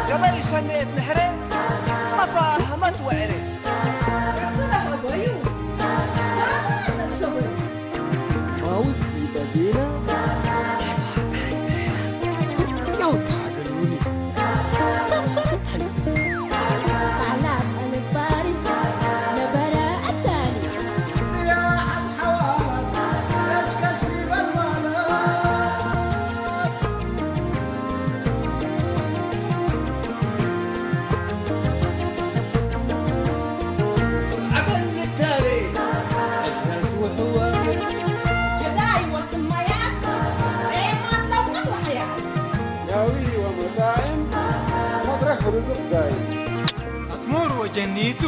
ገበይ ሰነየት ምሕረ ኣፋ ሃመት ወዕረ እብላ ሃቦዩ ናማ ጠቅሰቦዩ ማውዝ ዲበ ዴና ዲባ ታሕተና ያው ታገሉኒ ሰምሰረት ታይዘ ባዕላ ጠንባሪ ነበረ ኣታኒ ስያሓት ሓዋላት ከሽከሽ ሊበል ማለት ዓበል ምታሌ ኣሽረድ ውሕዋት ህዳይ ወስማያት ሬማት ለውቀት ወሓያት ናዊ ወመጣዕም መድረኽ ርዝቕ ዳይም ኣስሙር ወጀኒቱ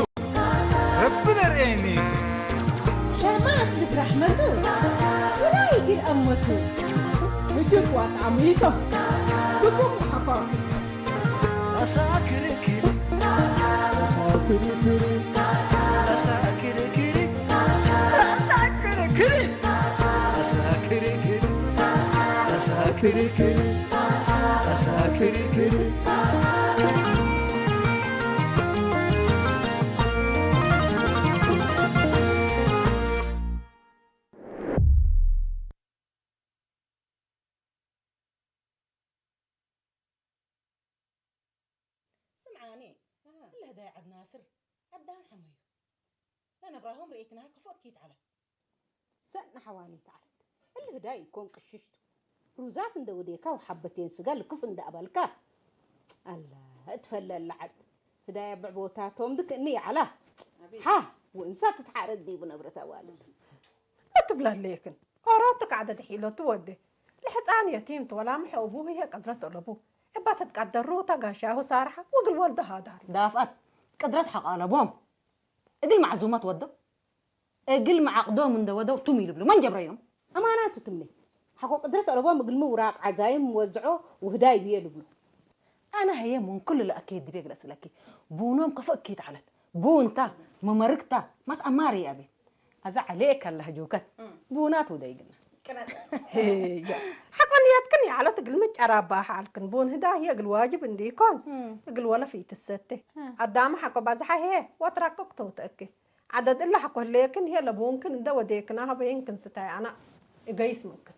ረቢ ነርእየኒቱ ሸማት ልብ ራሕመቱ ስራይ ግን ኣመቱ ህጅብ ዋጣዕሚቶ ድጉም ሓቋቂቶ ኣሳክርክር ኣሳክርክር ኣሳክርክር ኣሳክርክር ኣሳክርክር ኣሳክርክር ኣሳክርክር ስምዓኒ፣ እለ ህዳይ ዓብናስር ኣዳን ሓመዩ ለነብራሆም ርእክና ክፎት ኪት ዓላ። ሰእና ሓዋኒ ተዓለት እለ ህዳይ ይኮን ቅሽሽቱ ሩዛት እንደ ወዴካ ወሓበቴን ስጋ ልክፍ እንደ ኣበልካ ኣላ እትፈለ ለዓት ህዳይ ኣብዕ ቦታቶም ድክእኒ ዓላ ሓ ወእንሳ ትትሓረድ ዲቡ ነብረት ኣዋልድ። እትብላለየክን ኦሮት ተቃዕደ ድሒሎቱ ወዴ ለሕፃን የቲምት ወላ ምሐ እቡ ህየ ቀድረት ኦለቡ እባ ተትቃደሩ ተጋሻሁ ሳርሓ ወግል ወልደ ሃዳሪ ዳፍኣት ቅድረት ሓቃለቦም እግል ማዕዙማት ወደው እግል ማዓቅዶም እንደ ወደው ቱም ይልብሉ መን ጀብረዮም ኣማናቱ ትምኔ ሓቆ ቅድረት ኦለቦም እግል ምውራቅ ዓዛይም ወዝዖ ውህዳይ ብየ ልብሉ ኣነ ህየ ምን ኩሉ ለኣከየ ድቤ ግለጽ ለኪ ቡኖም ከፈእኪ ተዓለት ቡንታ መመርግታ ማት ኣማሪ ኣቤት ኣዛ ዓሌ ከላ ህጆከት ቡናት ውደይ ግና ያ ሓቆ ንያትክን ይዓለት እግል ምጨራ ባሓልክን ቡን ህዳ ህየ እግል ዋጅብ እንዲኮን እግል ወለፍ ይትሰቴ ኣዳመ ሓቆ ባዝሓ ህየ ወትራኮ ክተውተእኪ ዓደድ እላ ሓቆ ህለየክን ህየ ለቡንክን እንደ ወደየክና ሀበይንክን ስታይ ኣና እገይስ ምክን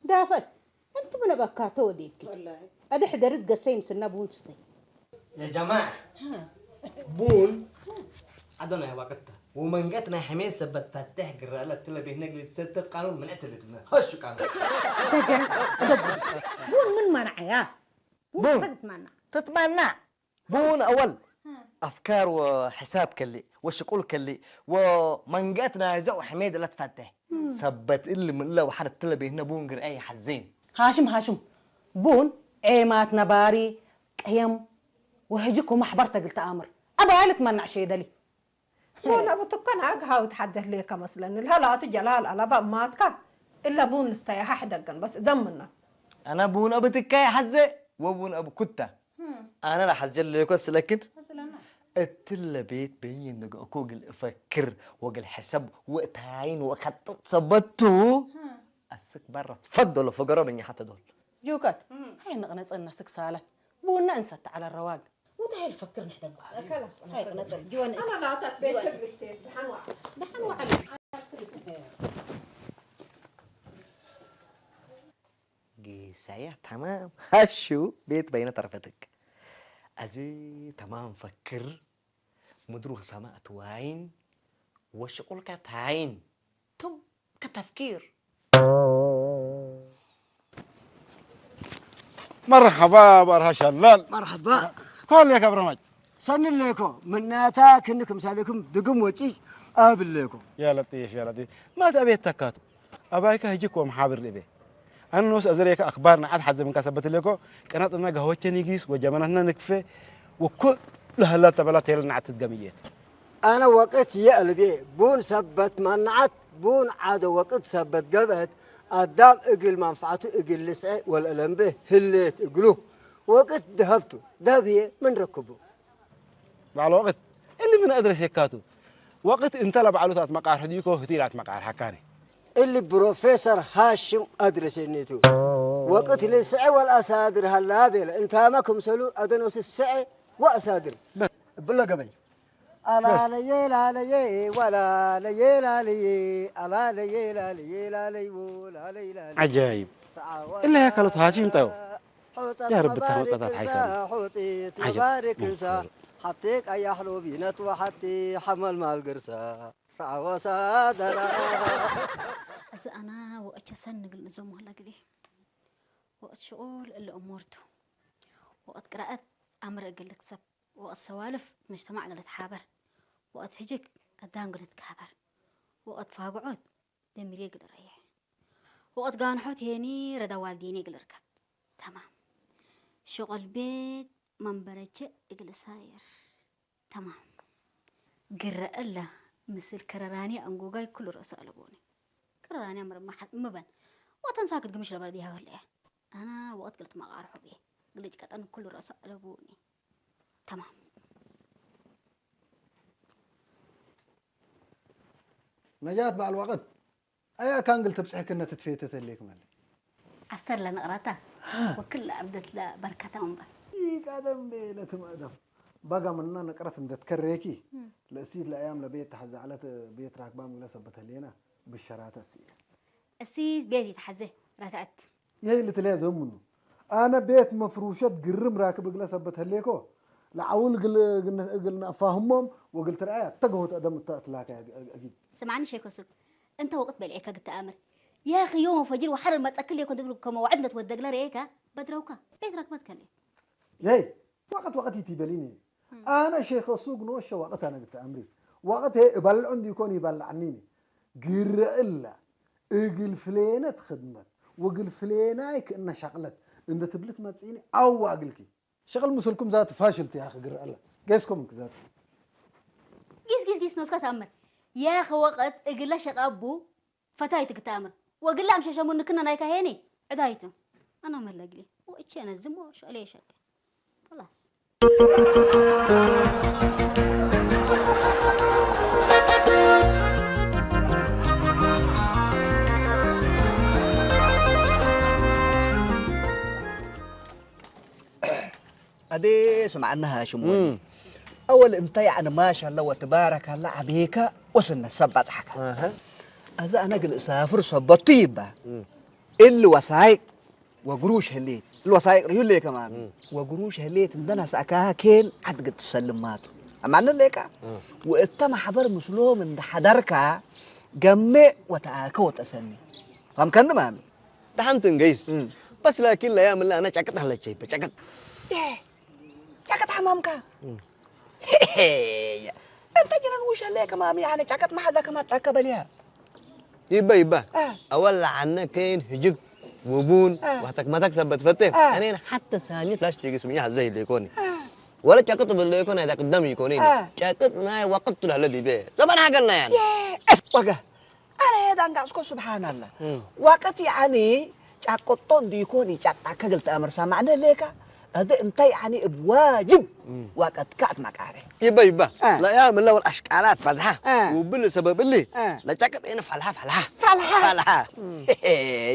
ዳፈት እንቲ ብነበካ ተወዴኪ ወላሂ። ኣደ ሕደርት ገሰይ ምስና ቡን ስተይ። يا جماعة ቡን ዓዶ ናይ ዋቀታ ወመንገት ናይ ሕሜ ሰበት ፋትሕ ግራለ ትለ ቤት ነግሊ ሰተ ቃኑን ምንዕት ልድነ ሀሹ ቃኑን ደጀን ደቡ ቡን ምን ማናዓያ ቡን ቡን። ትማና ትትማና ቡን ኣወል ኣፍካር ወሕሳብ ከሊ ወሽቁል ከሊ ወመንገት ናይዘ ወሕሜ ደለ ትፋትሕ ሰበት እሊ ምእለ ወሓደ ትለ ቤትነ ቡን ግርአይ ሓዜን ሃሽም ሃሽም ቡን ዔማት ነባሪ ቀየም ወህጂ ኮ ማሕበር ተግል ተኣምር ኣባልት መናዕ ሸደሊ ቡን ኣብ ትኮን ኣግሃው ተሓደት ለየ ከመስለኒ ለሀላቱ ጀላል ኣላባ ማትካ እለ ቡን ልስተያሃ ሕደገን በስ ዘምና ኣነ ቡን ኣብ ትካ ይሓዘ ወቡን ኣብ ኩታ ኣነ ለሓዘ ለይኮ ስለክን እትለ ቤት በይን ንገእኮ ግል እፈክር ወግል ሕሰብ ወእታይን ወከጥጥ ሰበቱ ኣስክ በረ ትፈደሎ ፈገሮ በኛ ሓተ ዶል ጆከት ሃይ ንቕነጸና ስክ ሳለት ቡና እንሰት ዓለ ረዋግ وده هي الفكر نحتاج خلاص هاي نطلع جوا انا لا تتبيت تجلس دحن وعلي دحن وعلي ጊሳያ ተማም ሃሹ ቤት በይነ ተረፈትክ ኣዚ ተማም ፈክር ምድሩ ክሰማ እትዋይን ወሽቁልካ ታይን ቱም ከተፍኪር مرحبا برها شلال مرحبا كل يا كبر مج ሰንለኮ ምናታ ክንክ ምሳሌኩም ድግም ወጪ ኣብለኮ። يا لطيف يا لطيف. ما تأبيت تكاتو. أبايك هجيك ومحابر لبي. أنا نوس أزريك أخبارنا عاد حزم كسبت لكو. قناتنا قهوتنا نجيس وجمانتنا نكفي. وكل هلا تبلا تيلنا عتد قميت. ኣነ ወቅት የእልቤ ቡን ሰበት ማንዓት ቡን ዓደ ወቅት ሰበት ገብአት ኣዳም እግል ማንፍዓቱ እግል ልስዐ ወልእለምቤ ህሌት እግሉ ወቅት ደሀብቱ ደሀብዬ ምን ረክቡ። ባዕሉ ወቅት እሊ ምን ኣድረስ የካቱ ወቅት እንተ ለባዕሉ ታት መቃርሕ ዲኮ ህቲ ላት መቃርሕ ካኒ እሊ ፕሮፌሰር ሃሽም ኣድረሰኒቱ ወቅት ልስዐ ወልኣሳድር ሃላ ቤለ እንታማ ክምሰሉ ኣደኖስ ስዐ ወኣሳድር እብሎ ገበይ ኣላለየ ላለየ ወላለየ ላለየ ኣላለየ ላለየ ላለይ ወላለይ ላለይ عجايب. ሰዓዋ إلا هيك قالت هاشم طيب. ሑፀት يا رب مبارك تخلص هذا الحيسان. ሳ ሑፂት عجب. مبارك ሳ ሓቲ ቀያሕ ሎቢነት ወሓቲ ሓመልማል ግርሳ ሰዓዋ ሳደራ እዚ ኣና ወእቸ ሰን ንብል ንዞም ወላ ግዜ ወቅት ሽቁል እለ እሞርቱ ወቅት ቅራአት ኣምረ እግል ልክሰብ ወቅት ሰዋልፍ መጅተማዕ ግልትሓበር ወቅት ህጅግ ኣዳም ግልትካበር ወቅት ፋግዖት ደሚሬ ግልረየ ወቅት ጋንሖት ሄኒ ረዳ ዋልዴኔ ግልርከብ ተማም ሽቁል ቤት መንበረቸ እግልሳየር ተማም ግረ እላ ምስል ከረራኒ ኣንጎጋይ ኩሉ ረእሱ ኣለቦኒ ከረራኒ ኣምረማሓት እምበን ወተንሳ ክትግምሽ ለበለ ዲሃበለ እያ ኣና ወቅት ግልት መቃርሑ ብየ ግልጭ ቀጠን ኩሉ ረእሱ ኣለቦኒ ተማም ነጃት በዓል ዋቐት ኣያ ካንግል ተብፅሕክነ ትትፌተ ተሌክ መለ ዓሰር ለንቕራታ ወክል ለኣብደት ለበርከታ ወንበር ቀደም ቤለ ትመእደፍ ባጋ ምና ንቅረት እንደትከሬኪ ለእሲት ለአያም ለቤት ተሐዛዕለት ቤት ራክባ ምግለ ሰበት ህሌና ብሸራተ እስየ እሲት ቤት ይትሐዘ ረትዐት ይህ ልትለያ ዘምኑ ኣነ ቤት መፍሩሸት ግርም ራክብ እግለ ሰበት ህሌኮ ለዓውል እግል ነፋህሞም ወግል ትርአያ ተገሆት አደም እታ እትላካ አጊድ ስምዓኒ ሸይኮ ሱቅ እንተ ወቅት በልዔካ ግተኣምር ያኺ ዮም ወፈጅር ወሓረር መጸክል የኮን ትብል ከመ ወዕድ እንደትወደግለ ረኤካ በድረውካ ቤት ረክበት ከሌት ለይ ወቅት ወቅት ይትበሊኒ ኣነ ሸይኮ ሱቅ ንወሸ ወቅት ኣነ ግተኣምሪ ወቅት እበልዑ እንዲኮን ይበልዓኒኒ ግረእላ እግል ፍሌነት ክድመት ወግል ፍሌናይ ክእነ ሻቅለት እንደ ትብልት መጽኢኒ ኣዋ እግልኪ ሸቅል ምስልኩም ዛት ፋሽልቲ ያኺ ግረእላ ገስኩም እንክ ዛት ጊስ ጊስ ጊስ ኖስካ ተኣምር ያኺ ወቀት እግለ ሸቃቡ ፈታይት ግተኣምር ወግለ ኣምሸሸሙ ንክነ ናይካ ሄኒ ዕዳይቱ ኣና መለግሊ ወእቼ ነዝሞ ሸቅሌ ሸቅ خلاص ኣዴ ስምዓና ሃሽም ወዲ ኣወል እንታይ ኣነ ማሻላ ወትባረካላ ዓብየካ ወስነ ሰብ ባጽሓካ ኣዛ ኣነ ግን እሳፍር ሰበቱ ይባ እሊ ወሳይቅ ወግሩሽ ህሌት እሊ ወሳይቅ ርዩ ሌ ከማን ወግሩሽ ህሌት እንደና ሳካ ኬን ዓድግ ትሰልማቱ ኣማን ሌካ ወእተ ማሕበር ምስሎም እንደ ሓደርካ ገሜ ወተኣከ ወጠሰኒ ከም ከንድ ማሚ ደሓን ትንገይስ በስ ላኪን ለያ ምላ ኣነ ጨቅጥ ኣለቸይ በጨቅጥ ጨቅጥ ሓማምካ እንተ ጅነን ውሸለ ከማሚ ኣነ ጨቅጥ ማሓዛ ከማጣካ በልያ ይባ ይባ ኣወላ ዓነ ከይን ህጅግ ውቡን ዋተክ መተክ ሰበት ፈቴ ኣኔን ሓተ ሳኒ ላሽ ቲግስ ምኛ ሀዘ ይሌኮኒ ወለ ጨቅጥ ብለይኮን ኣይዳ ቅደም ይኮኒ ጨቅጥ ናይ ወቅቱ ለለ ዲቤ ዘበን ሃገርና ያን ዋጋ ኣነ ሄድ ኣንጋጽኮ ስብሓናላ ዋቀት ያኒ ጫቅጦ እንዲኮን ይጫቅጣ ከግል ተኣምር ሰማዕነ ሌካ ኣደ እንታይ ያኒ እብ ዋጅብ ዋቀት ካት መቃረ ይበ ይበ ለያ ምለወል ኣሽቃላት ፈዝሓ ውብል ሰበብ እሊ ለጫቅጥ ኤነ ፈልሓ ፈልሓ ፈልሓ ፈልሓ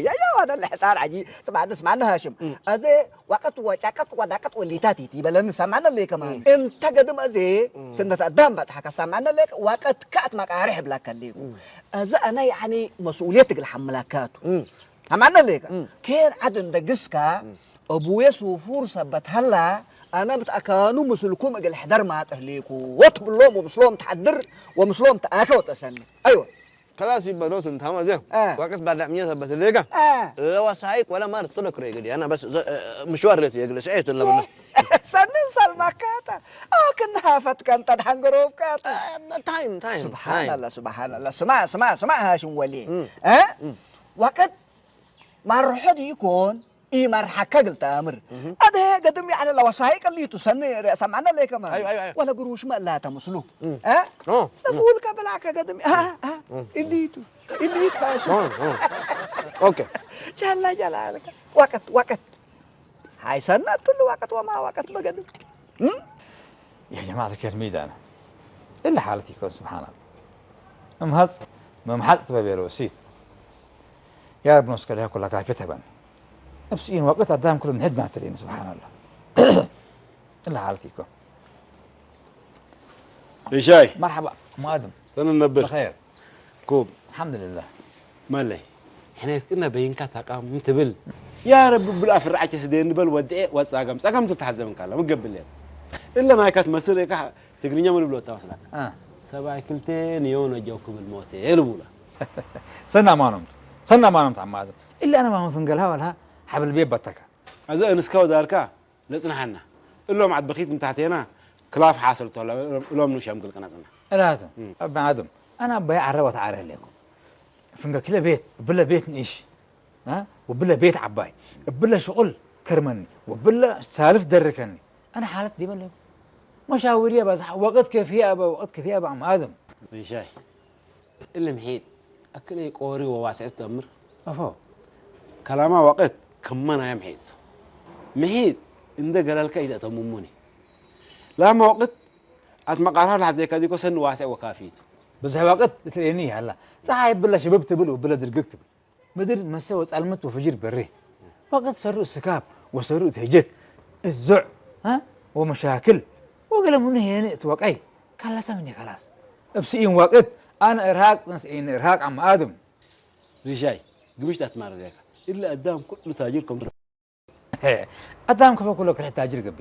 ያያ ዋደ ለሕጣር ዓጂ ስማዕነ ስማዕነ ሃሽም ኣደ ዋቀት ወጫቀት ወዳቀት ወሊታት ይት ይበለኒ ሰማዕነ ለይ ከማን እንተ ገድም ኣዜ ስነት ኣዳም ባጽሓካ ሰማዕነ ለይ ዋቀት ካት መቃርሕ ብላካ ለይኩ ኣዘ ኣነ ያኒ መስኡልየት ትግል ሓምላካቱ ሰማዕነ ለይካ ኬን ዓድ እንደግስካ ኣቡየ ሱፉር ሰበት ሃላ ኣነ ብትኣካኑ ምስልኩም እግል ሕደር ማጠህ ለይኩ ወትብሎም ወምስሎም ትሓድር ወምስሎም ተኣከ ወጠሰኒ ኣይወ ከላስ ይበሎት እንታማ እዚያ ዋቀት ባዳዕምኛ ሰበት ሌጋ ለዋሳይቅ ወላ ማር ጥሎ ክሬ ግዲ ኣና በስ ምሽዋር ለት የግለ ስዐት ለብና ሰኒ ሰልማካታ። ኣክን ሃፈትካ እንተ ድሓን ገረብካታ። ታይም ታይም ስብሓንላ ስብሓንላ። ስማ ስማ ስማ ሃሽም ወሊ። እ? ዋቀት ማርሖ ድዩ ኮን? ይመርሓካ ግልተ ኣምር። ኣደ ገድም ያለ ለወሳይ ቀሊቱ ሰኒ ሰማና ለይ ከማ። ወለ ግሩሽ መላ ተመስሉ። እ? ተፉል ከበላካ ገድም። እ? እ? እሊቱ። እሊቱ ካሽ። ኦኬ ቻላ ቻላ አለካ። ዋቀት ዋቀት ሃይሰና ትሉ ዋቀት ወማ ዋቀት በገድም። يا جماعة الخير ميدانا إلا حالتي يكون سبحان الله. امهز ممحز تبابي الوسيط. يا رب نوسك لها كلها كافية تبان. نفسي إن وقت أدام كل من هدنا ترين سبحان الله. إلا حالتي يكون. رشاي مرحبا مادم. تننبر بخير. كوب الحمد لله. مالي حنيت كنا بينكا تقام تبل. يا رب بلا فرعك سدين بل ودعي وصاقم صاقم تتحزم كالا مقبل لي. إلا نايكات مصر يكا ትግርኛ ምን ብሎ ተመስላካ ሰብኣይ ክልተ ንዮ ነጀው ክብል ሞተ ልቡላ ሰና ማኖምት ሰና ማኖምት ዓማዝም እላ ኣነ ማመ ፍንገልሃ ወልሃ ሓብል ቤት በተካ ኣዘ እንስካ ወዳርካ ለጽንሓና እሎም ዓድ በኺት እንታሕቴና ክላፍ ሓሰልቶ እሎም ንሸምግል ቅነጽና እላተ ኣዝም ኣነ ኣባይ ዓረባት ዓረ ኣለኩም ፍንገኪለ ቤት ብለ ቤት ንእሽ ወብለ ቤት ዓባይ እብለ ሽቁል ከርመኒ ወብለ ሳልፍ ደርከኒ ኣነ ሓለት ዲበለ መሻውር የባዝሕ ወቅት ከፊ ኣበ ወቅት ከፊ ኣበ ዓም ኣደም ሪሻይ እልምሒት ኣክለይ ቆሪ ወዋስዕት ደምር ኣፎ ከላማ ወቅት ከመና የምሒት ምሒት እንደ ገለልካ ኢተእተሙሙኒ ላማ ወቅት ኣት መቃርሃ ላሕዘይካ ዲኮ ሰኒ ዋስዕ ወካፊቱ ብዙሕ ወቅት እትርእየኒ ኣላ ፀሓይ ብላ ሽብብ ትብል ወብላ ድርግግ ትብል ምድር መሰ ወጻልመት ወፍጅር በሬ ወቅት ሰሩ ስካብ ወሰሩ ተጀክ እዞዕ ወመሻክል ወገለ ምኑ ሄነ እትወቀይ ካላሳ ምኒ ካላስ እብስኢን ወቅት ኣነ እርሃቅ ጥንስ ኢን እርሃቅ ዓም ኣድም ሪሻይ ግምሽት ኣትማረር ያካ ኢለ ኣዳም ኩሉ ታጅር ከም ኣዳም ከፈ ኩሎ ክርሕ ታጅር ገቢ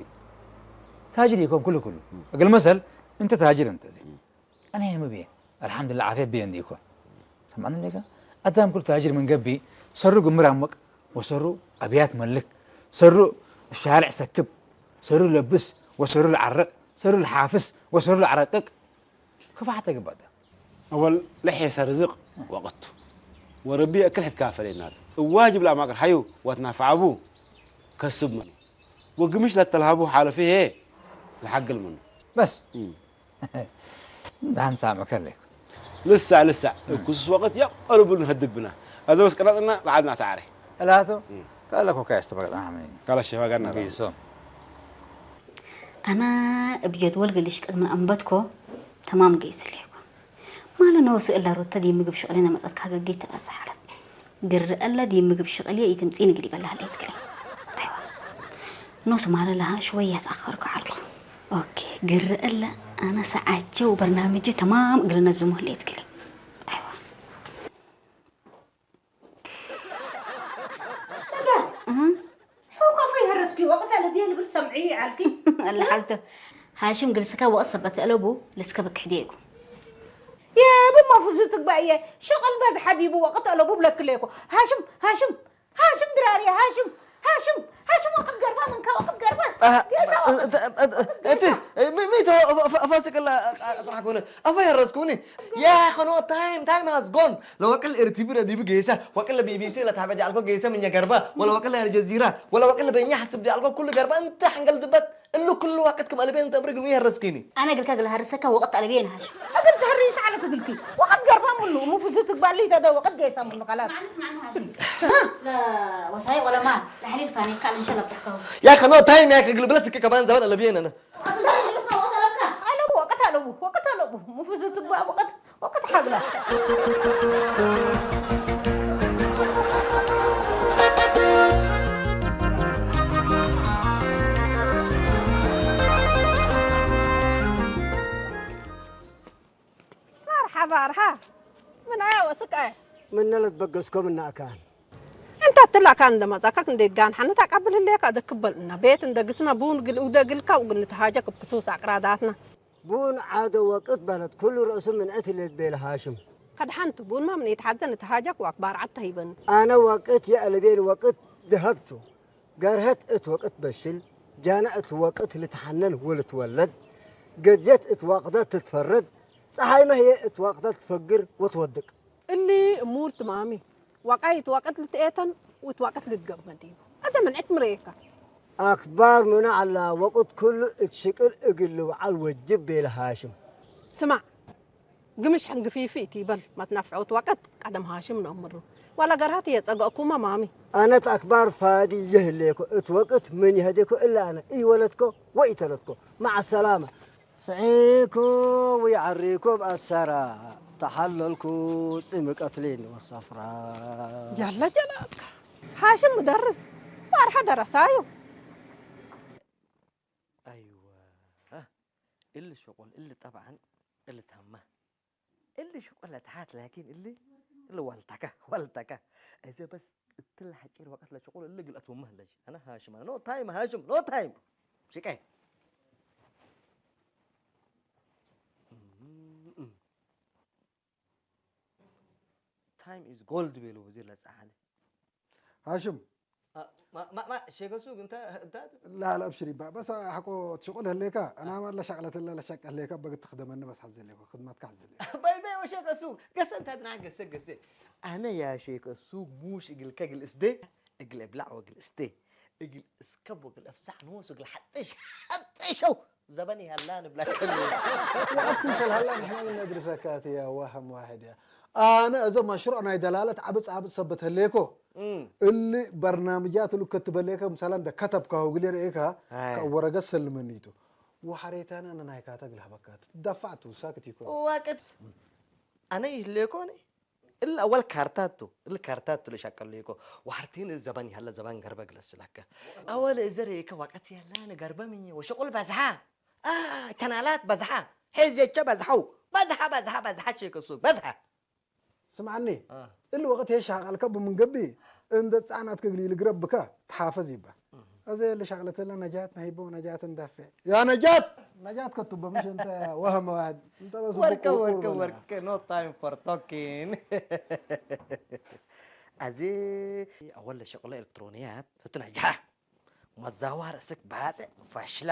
ታጅር ይኮን ኩሉ ኩሉ እግል መሰል እንተ ታጅር እንተ أنا يا مبي الحمد لله عافية بي عندي يكون سمعنا لك أتام كل تاجر من قبي سروا قمر عمك وسروا أبيات ملك سروا الشارع سكب سروا لبس وسروا العرق سروا الحافس وسروا العرقك كيف حتى قبضة أول لحية رزق وقت وربي أكل حد كافر الناس واجب لا ما حيو وتنافع أبوه كسب منه وقمش لا تلهبوه حالفيه لحق منه بس مم. ዳንሳ መከለይ ልሳዕ ልሳዕ ኩስስ ወቅት የቀሉቡ ንህድግ ብና ኣዘ በስ ቅረጽና ለዓድና ተዓረ እላቶ ካለ ኮካ ያስተበቅጣ ሐመኒ ካለ ሸፋጋና ቢሶ ኣና እብ ጀድወል ገልሽ ቅድሚ ኣንበትኮ ተማም ገይስሌኮ ማለ ነወሱ እላ ሮተ ዲ ምግብ ሽቅሌና መጸት ካገጌት ተቃሰ ሓለት ግርእ እለ ዲ ምግብ ሽቕል እየ ኢትምጺ ንግዲ በላ ህለይት ክለ ኣይዋ ኖስ ማለ ለሃ ሽወያ ተኣኸርኩ ዓልኩ ኦኬ ግርእ እለ ኣነ ሰዓቸ ወበርናምጀ ተማም እግል ነዝሙ ህለይት ክለ ኣይዋ ሕኮ ፈይሀረስኩ ወቅት ለብየ ልብል ሰምዒ ዓልኪ ኣለ ሓልተ ሃሽም ግልስካ ወቅት ሰበት እለቡ ልስከ በክሕድየኩ የብሞ ፍዙ ትግባእየ ሸቐል በዝሓ ዲቡ ወቕት ኣለቡ ብለክለይኮ ሃሽም ሃሽም ሃሽም ድራርየ ሃሽም ሃሽም ሃሽም ወቕት ገርባ መንካ ወቕት ገርባ እቲ ሚቶ ፋሲቅላ ኣፅራሕ ኮነ ኣፋ ያረዝኩኒ يا خنو تايم تايم هاز جون لو وكل ار تي في رديبو جيسا وكل بي بي سي لتابع جالكو جيسا من يا جربا ولا وكل الجزيره ولا وكل بين يحسب جالكو كل جربا انت حنقل دبت እሉ ክሉ ዋቀት ከም ኣለቤን ተብሪ ግልሚ ያረስኪኒ። ኣነ ግልካ ግል ሃርሰካ ወቀት ኣለቤን ሃሽ። ኣግል ተህሪ ሰዓለ ትግልኪ ወቀት ገርባ ሙሉ ሙፍዙ ትግባሊ ተደ ወቀት ገይሳ ሙሉ ካላት። ወሳይ ወለማ ተሕሊል ፋኔካ ለምሸ ለብተሕከው። ያከ ኖ ታይም ያከ ግል ብለስኪ ከማን ዘበን ኣለቤን ኣነ። ኣለቡ ወቀት ኣለቡ ወቀት ኣለቡ ሙፍዙ ትግባ ወቀት ወቅት ሓብላ መርሓባ ኣርሓ ምንዓያ ወስቃየ ምነ ለትበገስኮ ምነ ኣካን እንተ ትላካ እንደመጻካ ክንደይ ጋን ሓነት ኣቃብል ህለየካ ደክበል እና ቤት እንደግስና ቡን ግል ውደ ግልካ ውግል ንተሃጀክ ብክሱስ ኣቅራዳትና ቡን ዓደ ወቅት በለት ኩሉ ረእሱ ምንዐት ይሌት ቤለ ሃሽም። ከድሓንቱ ቡንማ ምን የተሓዘ ንተሃጃክ ዋክ ባርዓት ተሂበኒ። ኣነ ወቅት የእልቤን ወቅት ድሀብቱ ገርሀት እት ወቅት በሽል ጃና እት ወቅት ልትሐነን ወልትወለድ፣ ገጀት እት ዋቅተት ትትፈረድ፣ ጸሓይ መህየ እት ዋቅተት ትፈግር ወትወድቅ። እሊ እሙር ትማሚ፣ ዋቃይ እት ዋቅት ልትኤተን ወእት ዋቅት ልትገብ መዲኑ። አዘ ምን ዕት ምረኤካ? አክባር ምነ ዐላ ወቅት ኩሉ እት ሽቅል እግል ልውዓል ወጅብ ቤለ ሃሽም። ስማዕ፣ ግምሽ ሕንግፊፊ ኢቲበል፣ መትናፍዖት ወቅት ቀደም ሃሽም ነእምሩ። ዋላ ገርሃት የጸገእኩመ ማሚ። አነት አክባር ፋዲ ይህሌኮ፣ እት ወቅት ምን ይህዴኮ እለ አነ ኢወለድኮ ወኢተለድኮ። መዓ ሰላመ። ስዒኩ ወይዐሪኩ ብአሰራ፣ ተሐለልኩ ጽምቀትሊን ወሰፍራ። ጀለ ጀላልከ። ሃሽም ሙደርስ፣ ዋርሐ ደረሳዩ። አይዋ፣ እሊ ሽቁል፣ እሊ ጠብዓን፣ እሊ ታማ። እሊ ሽቁል ለተሓት፣ ላኪን እሊ፣ እሊ ዋልታካ፣ ዋልታካ። እዘ በስ እትለ ሐጪር ወቀት ለሽቁል፣ እሊ ግልአት ወመህ ለሽ። አነ ሃሽም፣ አነ ኖ ታይም ሃሽም፣ ኖ ታይም። ሽቀ። ታይም ኢዝ ጎልድ ቤሉ ወዚር ለጸሓሊ። ሃሽም። አ፣ ማ-፣ ማ-፣ ማ-፣ ሼክ ሱግ እንተ፣ እንተ لا لا ابشر ይባ በስ ሐቆ ትሽቁል ህሌካ አና ማ ለሻቅለት ለሻቅ ህሌካ በግ ትኽደመኒ በስ ሐዘ ህሌኮ ክድማትካ ሐዘ ህሌኮ። በይ በይ ወሼክ ሱግ ገሰ እንተ ድና ገሰ ገሰ። አነ ያ ሼክ ሱግ ሙሽ እግል ከግል እስደ እግል እብላዕ ወግል እስተ እግል እስከብ ወግል እፍሳዕ ንወስ እግል ሐጥሽ ሐጥሸው ዘበን ይሃላ ንብላ ከሉ። ወአት ክምሰል ሃላ ንሕና ምን ነድርሰካ እት ያ ወህም ዋሕድ ያ። አነ እዘ መሽሩዕ ናይ ደላለት ዓብጽ ዓብጽ ሰበት ህሌኮ። እም። እሊ በርናምጃት እሉ ከትበሌከ ምሳላ እንደ ከተብካ ወግሌ ርኤካ አይ። ካብ ወረገ ሰልመኒቱ። ወሐሬታን አነ ናይካተ ግልሃበካት። ደፋዕቱ ሳክት ይኮ። ወቅት አነ ይህሌኮ እኔ። እለ አወል ካርታቱ፣ እለ ካርታቱ ለሻቀሉ ይኮ። ወሐርቲን ዘበን ያለ ዘበን ገርበ ግለስላከ። አወል እዘር ይከ ወቀት ያለ ገርበ ምኝ ወሸቁል በዝሃ። አ፣ ቻናላት በዝሃ። ሄጀቸ በዝሃው። በዝሃ፣ በዝሃ፣ በዝሃ ቼክ እሱ በዝሃ። ስምዓኒ፣ አ። እሊ ወቅት የሻቀልከ ብምንገቢ እንደ ጻናት ክግሊ ልግረብካ ተሓፈዝ ይባ። እም። እዚ እሊ ሻቅለተለ ነጃት ናሂቦ ነጃት እንዳፌ። ያ ነጃት! ነጃት ከቱበ ምሽ እንተ ወህመ ዋሕድ። እንተ በሱ ወርቀ፣ ብቁርቁር ወርቀ፣ በላ። ወርቀ፣ no time for talking። አዚ አወል ሸቅለ ኤሌክትሮንያት ህቱ ነጃ። መዛዋር እስክ ባጽዕ ፈሽላ።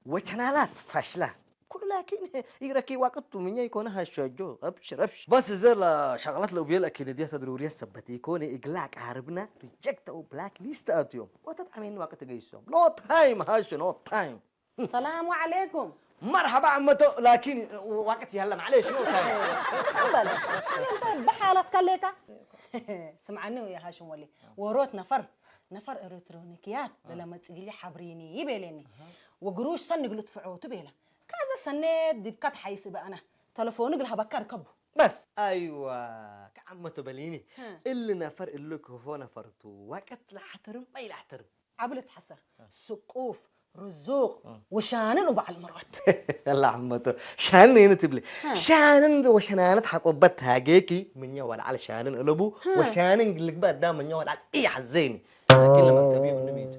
ወቸናላት ፈሽላ። ኩሉ ላኪን ይረኪ ዋቅቱ ምኛ ይኮነ ሃሸጆ። አብሽር፣ አብሽር። በስ እዘ ለሸቅለት ለኡብየ ለአኪድ እድየ ተድሩርየ ሰበት ይኮነ እግላ አቃርብና ሪጀክት አው ብላክ ሊስት አትዮም። ወተጣሜኒ ዋቅት ገይሶም። No time ሃሽ፣ no time። ሰላሙ ዐሌኩም። መርሐባ አመቶ፣ ላኪን ዋቅት ያለ ማዕሌሽ፣ no time። በል፣ እንተ ብሓላት ከሌካ። ስምዓኒ ያ ሃሽም ወሊ፣ ወሮት ነፈር፣ ነፈር ኤሌክትሮኒክያት አ። ለለመጽግሊ ሓብሪኒ ይቤሌኒ። አሃ። ወግሩሽ ሰኒ ግሉ ትፍዖቱ ቤላ። ካዘ ሰኔት ዲብካ ተሓይስ በአና። ተለፎኑ ግል ሃበካ ርከቡ። በስ፣ አይዋ፣ ከዓመቶ በሊኒ። ሀ። እሊ ነፈር እሉ ክፎ ነፈርቱ፣ ዋቀት ለሓተርም፣ ማይ ለሓተርም። ዓብለት ሐሰር፣ አ። ስቁፍ፣ ርዙቅ፣ አ። ወሻንን ወበዓል መርወት። ላዕመቶ፣ ሻንን የነ ትብሊ። ሀ። ሻንን ወሸናነት ሓቆበት ታጌኪ፣ ምኛ ወልዓል ሻንን እለቡ፣ ሀ። ወሻንን ግልግባ ዳ ምኛ ወልዓል እይ ሓዘይኒ። ላኪን ለመክሰብ ይሁን ንሚድ።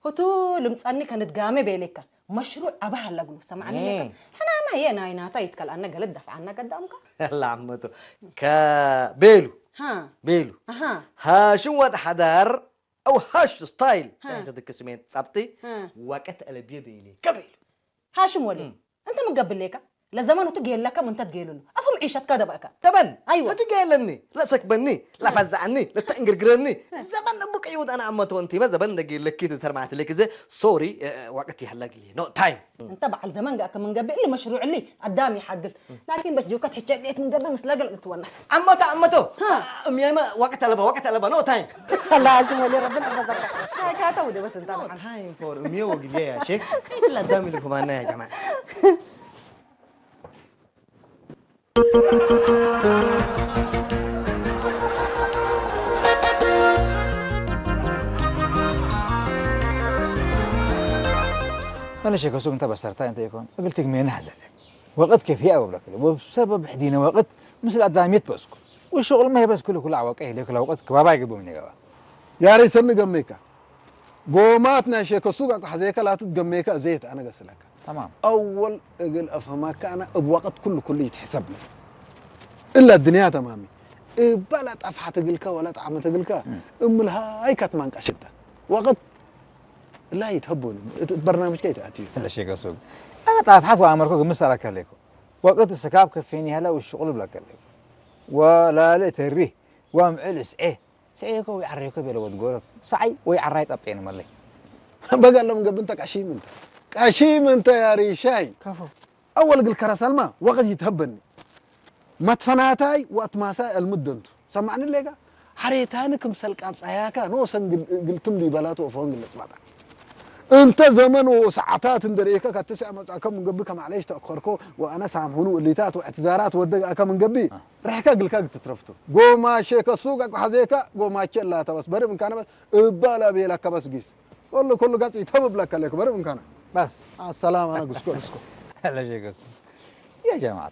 ህቱ ልምጻኒ ከንድጋሜ ቤሌካ፣ መሽሩዕ አባህ አለግሉ፣ ሰምዓኒ ሌካ። እም። ሕናማ የናይ ናታ ይትከልአና ገለ ደፍዓና ገዳምካ። ላዕመቶ፣ ከ-፣ ቤሉ፣ ሀ። ቤሉ። አሃ። ሃሽም ወድ ሓዳር፣ አው ሃሽ ስታይል፣ ሀ። ተንሰ ትክ ስሜት ጻብቲ፣ ሀ። ወቀት አለብየ ቤሌ፣ ከቤሉ። ሃሽም ወሊ፣ እም። እንተ ምን ገብሌካ? ለዘመን ህቱ ጌለካ ምን ተትጌልሉ? አፉም ዒሸትካ ደበእካ። ተበን፣ አይዋ። ህቱ ጌለኒ፣ ለሰክበኒ፣ ለፈዛዕኒ፣ ለተእንግርግረኒ። ዘበን እቡ ቀይውድ አነ አመቶ እንቲበ ዘበን እንደ ጌለኪ ትሰርማት ልክ ዘ ሶሪ፣ እ፣ እ፣ ወቅት ይሐለግ ሊ። ኖ ታይም። እንተ በዓል ዘመን ጋር ከምን ገብእ እሊ መሽሩዕ እሊ አዳም ይሓግል። ላኪን በስ ጆከት ሕቸ ጌት ምን ገብእ ምስ ለገል ትወነስ። አመቶ፣ አመቶ። ሀ። እምያመ ወቅት አለባ፣ ወቅት አለባ። ኖ ታይም። አላህ አዝም ወሊ ረብን አፈዘካ። ካታ ወደ በስ እንታ ኖ በዓል። ታይም ፎር እምዮ ወግልየ ያ ሼክ። ለአዳም ይልኩም አና ያ ጀማዓ። መለሸ ከሱብ እንተ በሰርታ እንተ ይኮን እግል ትግሜና ሐዘለ። ወቅት ከፊ አበብለክ ወሰበብ ሕዲነ ወቅት ምስል አዳሚት በስኩ። ወሸቁል መሄ በስኩ ለኩል አወቀ ይሌ ኩል አወቀት ከባባ ይግቡ ምን ይገባ። ያሬ ሰኒ ገመይካ። ጎማት ናይ ሼከ ሱቅ አቁ ሐዜከ ላቱ ትገመይከ እዘየት አነ ገስለከ። ተማም። አወል እግል አፍህመከ አነ እብ ወቅት ኩሉ ኩሉ ይትሕሰብ። እለ ድንያ ተማሚ። እበ ለጠፍሐት እግልከ ወለ ጠዕመት እግልከ እም። እምልሃይ ከትማንቀሽተ። ወቅት لا يتهبون. برنامج كيت أتي. ለሸከ ሱግ ኣነ ጣፍሓት ወኣመርኮ ግምስ ኣረከለይኮ ወቅት ስካብ ከፌን ያለ ውሽቁል ብለከለይኮ ወላለ ተሪ ወምዕል እስዔ ስዔኮ ወይ ዓረይኮ ቤለ ወድ ጎረብ ሰዓይ ወይ ዓራይ ጸብጤን መለይ በጋሎም ገብንተ ቀሺም እንተ ቀሺም እንተ ያሪ ሻይ ከፎ أول قل كرسلما وقت يتهبني مدفناتاي وقت ماساي المدنتو سمعني ليكا حريتاني كم سلقاب صاياكا نو سنقل قلتم لي بلاتو فون قل اسمعتا انت زمن وساعتات اندريكا كتسع مساكم من قبل كم عليش تأخركو وانا سامحونو اللي تات واعتذارات ودق اكا من قبل رحكا قل كاك تترفتو قو ما شيك السوق اكو حزيكا قو ما شيك لا تبس بري من كان بس ابالا بيلا كبس قيس كله كله قاس يتهبب لك عليك بري من كان بس السلام انا قسكو قسكو ለሸከ ሱግ يا جماعة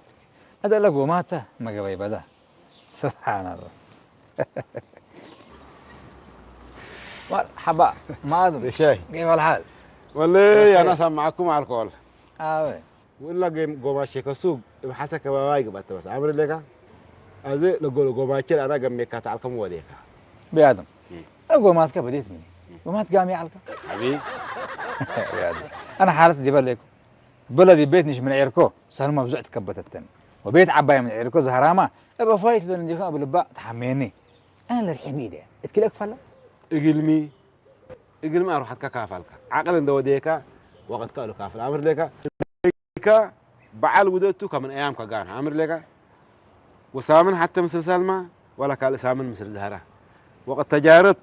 هذا لقو ماتا ما قبي بدا سبحان الله مرحبا ما أظن شاي كيف الحال؟ والله أنا سامعكم على الكل آوي وإلا قوم قوم الشيخ السوق بحسك بواي قبت بس عمري لك أزي لقول قوم الشيخ أنا قم ميكات علكم وديك بيادم قوماتك بديت مني قومات قامي علكم حبيبي بيادم أنا حالتي دي بليكم بلدي بيت نش من عيركو سهل ما بزعت كبتتن وبيت عباية من عيركو زهرامة أبا فايت لنديكو أبو لبا تحميني أنا اللي رحمي دي اتكلك فلا እግልሚ እግልሚ ኣርባሕትካ ካፋልካ ዓቕል እንደ ወደየካ ወቕትካ እሉ ካፍል ኣምር ለካ ካ በዓል ውደቱ ከምን ኣያም ከጋን ኣምር ለካ ወሳምን ሓተ ምስል ሳልማ ዋላ ካልእ ሳምን ምስል ዝሃራ ወቕት ተጃረት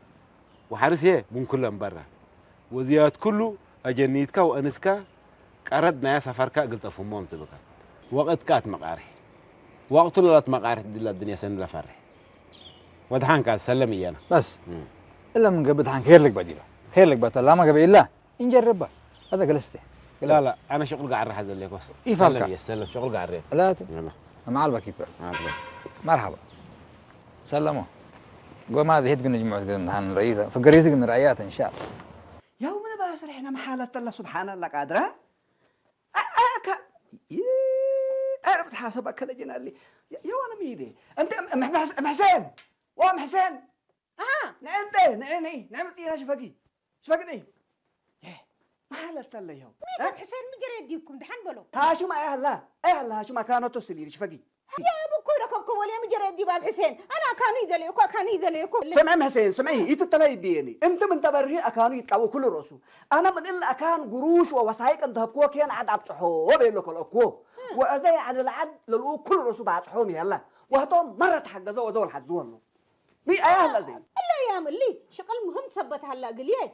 ወሓርስ እየ ምን ኩለን በራ ወዝያት ኩሉ ኣጀኒትካ ወእንስካ ቀረድ ናያ ሰፈርካ እግል ጠፉሞም ትብካ ወቕትካ ኣትመቃርሕ ወቕቱ ለላትመቃርሕ ድላ ድንያ ሰኒ ለፈርሕ ወድሓንካ ሰለም እያና በስ እላ ምን ገብእ ድሓን ከይር ልግባ ዲላ ከይር ልግባ ተላማ ገበ ኢላ እንጀርባ هذا جلسته لا لا انا شغل قاعد راح ازل لك بس إيه فالكا. سلم يا سلم شغل قاعد ريت لا لا معال بكيت بقى عادي. مرحبا سلموا قوم هذه هيت قلنا جمعة قلنا هن رئيسة فقريت قلنا رأيات إن شاء الله ያው ምን ባስርሕና መሓለት ተላ ስብሓን ኣላ ቃድራ ኣካ ኣረብ ተሓሰብ ኣከለጅናሊ የዋነ ሚዴ እንተ ምሕሰን ዋ ምሕሰን ንዕንተ ንዕኒ ንዕምፅና ሽፈጊ ሽፈግኒ መሓለት ተለዮ ሚቶም ሕሰን ምጀረ የዲብኩም ድሓን በሎ ሃሽም ኣያላ ኣያላ ሃሽም ኣካኖቶ ስሊል ሽፈጊ يا بكو ركبكو ولا مجرد ديباب حسين انا كانوا يدليكو كانوا يدليكو سمعي محسين سمعي يتتلي بيني انت من تبرهي اكانوا يتقاو كل رؤسو انا من الا اكان قروش ووسائق انت هبكو كان عاد ابصحو وبين لك الاكو وازي عن العد للو كل رؤسو بعد حومي يلا وهتو مره تحجزوا وزول حزوه له مي ايه هلا زي الا يا ملي شغل مهم تثبت هلا قليه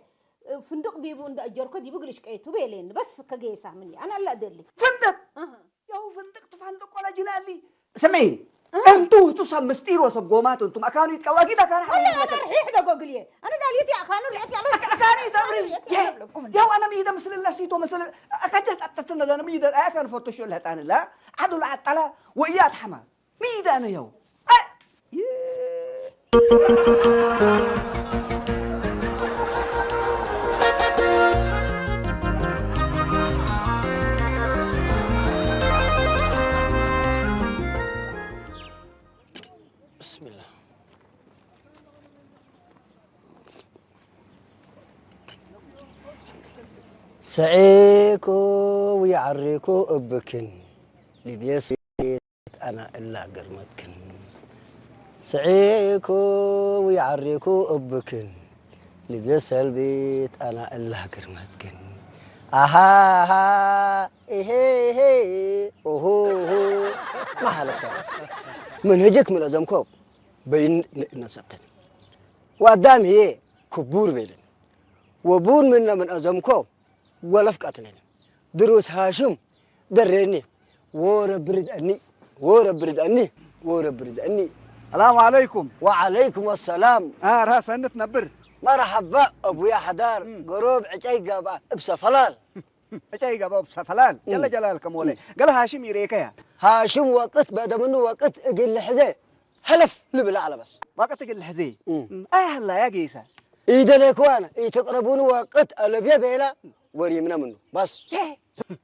ፍንድቕ ዲቡ እንዳ ኣጀርኮ ዲቡ ግልሽ ቀይቱ ቤሌን በስ ከገይሳ ምኒ ኣነ ኣላ ደሊ ፍንድቕ ያው ፍንድቕ ትፋንድቕ ቆላ ጅናሊ ስሚ እንቱ ህቱ ሰብ ምስጢር ወሰብ ጎማት እንቱም ኣካኑ ይትቀዋጊ ዳካና ሓላ ኣርሒሕ ደጎግልየ ኣነ ዳልየት ኣካኑ ልዕት ያለ ኣካኑ ይተብሪ ያው ኣነ ምይደ ምስልላ ሲቶ መስል ኣካጀ ጣጥተት ነዳነ ምይደ ኣያ ካን ፎቶሾ ለህጣን ላ ዓዱ ለዓጣላ ወያ ኣትሓማ ميدان يو بسم الله سعيكو ويعريكو ابكن لبيسي ኣና እላ ግርመትክን ስዒኩ ይዓሪኩ እብክን ልቤ ሰልቢት ኣና እላ ግርመትክን ኣሃሃ ኢሄ ኢሄ ኡሁሁ ማሓለፍታ መንህጅክ ምለዘምኮ በይን ንእነሰተን ወኣዳም ህዬ ክቡር ቤለን ወቡን ምነ ምን ኣዘምኮ ወለፍ ቀትለን ድሩስ ሃሽም ደሬኒ ወረ ብርድ ኣኒ ወረ ብርድ ኣኒ ወረ ብርድ ኣኒ السلام عليكم وعليكم السلام اه راس انت نبر مرحبا ابويا حدار قروب عجاي قابا ابسا فلال عجاي قابا ابسا فلال جل جلالك مولي قال هاشم يريكيا هاشم وقت بدمنو وقت اقل لحظه حلف لبلا على بس وقت اقل لحظه اه هلا يا قيسا ايدلك وانا ايتقربون وقت البيا بيلا ወሪምና ምኑ ባስ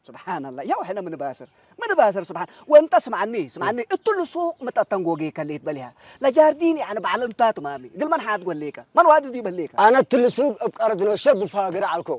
سبحان الله يا وحنا من باسر من باسر سبحان وانت اسمعني اسمعني اتل سوق متاتنغوغي كليت بليها لجاردين يعني بعلم تات مامي قل من حاد قول ليك من واد دي بليك انا اتل سوق ابقرد نو شب فاقر علكو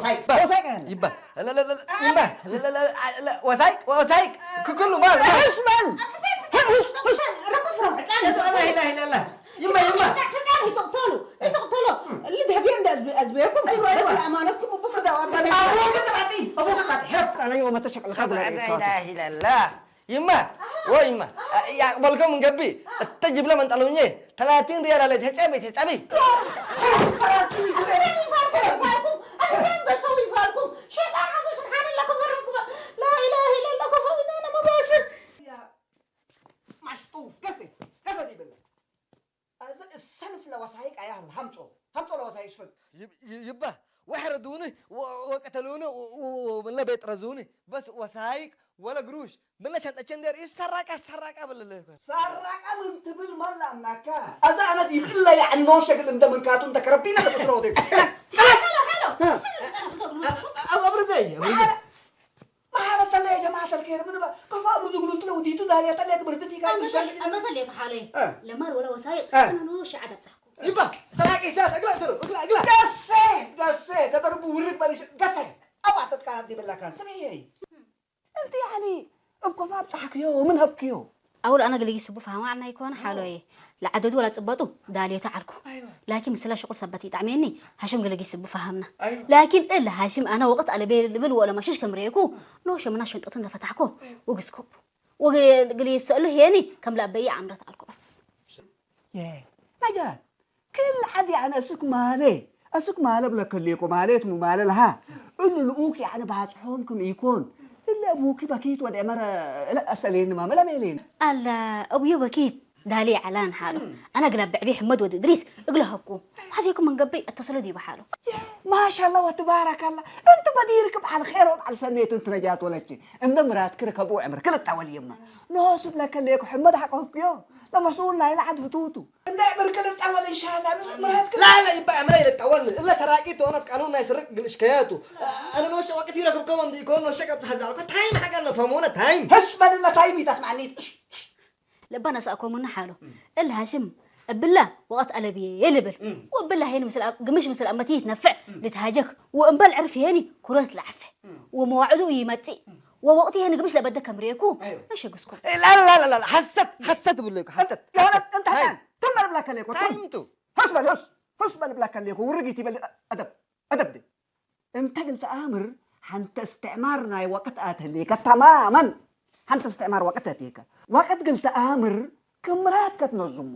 ወሳይቅ፣ ወሳይቅ ያለ። ይባ፣ ለ፣ ለ፣ ለ፣ ለ፣ ይባ፣ ለ፣ ለ፣ ለ፣ ለ፣ ወሳይቅ፣ ወሳይቅ፣ ክክሉ ማለት ነው። እሽ በል። እሽ፣ እሽ። ሸጡ፣ ላ ኢላሃ ኢለላህ። ይማ፣ ይማ። ሸጣን ይተቅተሉ፣ ይተቅተሉ። اللي ذهبين ده أزبي-، أزبيكم. أيوة، أيوة. بس أمانتكم وبفدا وأنا أبوك تبعتي، أبوك تبعتي. حفظ. أنا يوم تشكل لا إله إلا الله. ይማ፣ ወይ ይማ፣ ያቅበልኩም እንገቢ፣ እተ ጅብለ መንጠሉኝ፣ ተላቲን ሪያል አለ፣ ተጸቢ፣ ተጸቢ። شيطان عبد سبحان الله كفركم. لا إله إلا الله كفر إذا أنا مباشر. يا مشطوف، قسي، قسي دي بالله. أز-، السلف لوسائق أيها الهمتو. همتو لوسائق شفت. ይብ-፣ ይ-፣ ይባ፣ ወሕረዱኒ፣ ወ-፣ ወቀተሉኒ፣ ወ-፣ ወ-፣ ወ-፣ ወለ ቤት ረዙኒ። በስ ወሳይቅ ወለ ግሩሽ። ምነ ሸንጠቸ እንዴር፣ ይህ ሰራቃ፣ ሰራቃ በለለ እኮ። ሰራቃ ምን ትብል መላ አምናካ? أز أنا دي بالله يعني نو شغل أنت من كاتون تكربينا تبصروا دي. حلو، حلو، حلو. ها. أ-، أ-، أبردي، أبردي. መሓረ ተለ ጀማዓት ኣልከይር ምን ባ ከፋ ምዝግሉ እንት ለውዲቱ ዳልያ ተለ ክብርትቲ ካብ ምሻል ኣመተል የከሓለ እ። ለማር ወላ ወሳይቅ እ። ኣነ ኖ ሸዓት ኣብጻሕኩ ይባ ሰራቂ ዛ እግላ ሰሩ እግላ እግላ ገሰ ገሰ ተደርቡ ውርድ በሊሽ ገሰ ኣው ኣተትካና ዲበላካን ስሚ ይሄ እንት ያኒ እኮ ኣብጻሕክዮ ምን ሀብክዮ ኣውል ኣነ ግልጊ ስቡ ፈሃማ ኣና ይኮነ ሓሎየ ለዓደዱ ወላ ጽበጡ ዳልየቱ ዓልኩ ኣይዋ ላኪን ምስላ ሽቁል ሰበት ይጣዕሜኒ ሃሽም ግልጊ ስቡ ፈሃምና ኣይዋ ላኪን እል ሃሽም ኣነ ወቅት ኣለቤ ልብል ወለ ማሽሽ ከምሬኩ ኖ ሸምና ሸንጠቱ እንደፈታሕኮ ወግስኮ ወግልጊ ሰእሉ ሄኒ ከም ላበየ ኣምረት ዓልኩ በስ የ ነጃት ክል ዓዲ ኣነ እስክ ማለ እስክ ማለ ብለከሌኮ ማለት ሙ ማለ ለሃ እሉ ልኡክ ያነ ባጽሖም ክም ኢኮን እለ ቡኪ በኪት ወደ መረ እለ ኣሰሌን ማመለ ሜሌን። ኣላ ኣብዮ በኪት ዳሊ ዓላን ሓሎ ኣነ ግላ ብዕቢ ሕመድ ወዲ እድሪስ እግለ ሀብኩ ሓዜኩም መንገበይ እተሰሎ ዲባ ሓሎ። ማሻላ ወትባረካላ። እንት በዲርክ በዓል ኼር ወበዓል ሰኔት እንት ነጃት ወለች እንደ ምራትክ ርከብኡ ዕምር ክልተ ወልየማ። ንሆሱ ብለከሌኩ ሕመድ ሓቆኩዮ ለመስኡል ናይለ ዓድ ፍቱቱ። እንደ ዕምር ክልተ ወል እንሻላ ምስ ምራትክ ላለ ይባ ዕምረ ይልጠወል እለ ሰራቂ ተሆነ ቃኑን ናይ ስርቅ ግልሽከያቱ። ኣነ ኖሸ ወቅት ይረክብከ ወንድ ይኮን ኖሸ ቀጥ ሐዛልኮ ታይም ሓቀለ ፈሞነ ታይም። ህሽ በልለ ታይም ይተስማዕኒ። ለባ ነሳእኮሙና ሓሎ እል ሃሽም እብላ ወቐት ኣለብየ የልብል ወብላ ሄን ምስል ግምሽ ምስል ኣመት ይትነፍዕ ልትሃጀክ ወእምበል ዕርፍ ሄኒ ኩረት ለዓፈ ወመዋዕዱ ይመጽእ ወወቕቱ ሄን ግምሽ ለበደ ከምርየኩ ነሸግስኩ ላላላላ ሐሰት ሐሰት ብለኩ ሐሰት የሆነ እንተ ሀሳን ትመር ብላ ከለኩ ታይምቱ ሆስ በል ሆስ ሆስ በል ብላ ከለኩ ውርጊት ይበል ኣደብ ኣደብ እንተ ግልተ ኣምር ሓንተ እስትዕማር ናይ ወቅት ኣትህልየከ ተማመን ሓንተ እስትዕማር ወቅት ኣትየከ ወቅት ግልተ ኣምር ክምራት ከትነዙሞ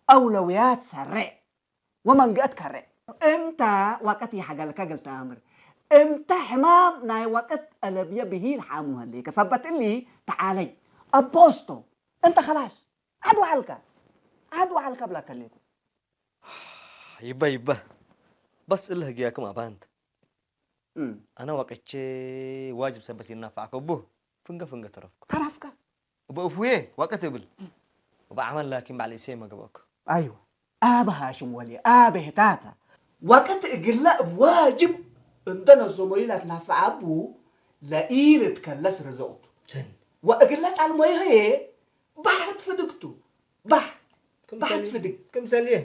ኣውለውያት ሰሬዕ ወመንገእት ከሬዕ እንታ ወቅት ይሓገልከ ግልተ ኣምር እንተ ሕማም ናይ ወቅት ኣለብየ ብሂል ሓሙ ህልየከ ሰበት እሊ ተዓለይ ኣቦስቶ እንተ ከላስ ዓድ ወዓልካ ዓድ ወዓልካ ብላ ከሌኩ ይበ ይበ በስ እልህ ግያክም ኣባንት ኣነ ዋቀቼ ዋጅብ ሰበት ይናፋዕ ከቡ ፍንገ ፍንገ ተረፍኩ ተረፍካ በእፉዬ ዋቀት እብል በዓመል ላኪን ባዕል እሴ መገበእኩ ኣይወ ኣበ ሃሽም ወልየ ኣበ ህታታ ዋቀት እግላ እብ ዋጅብ እንደ ነዞሞዩ ላትናፋዕ ኣቡ ለኢል እትከለስ ርዘቁቱ ወእግላ ጣልሞዩ ሀየ ባሕት ፍድግቱ ባሕ ባሕት ፍድግ ክምሰልየ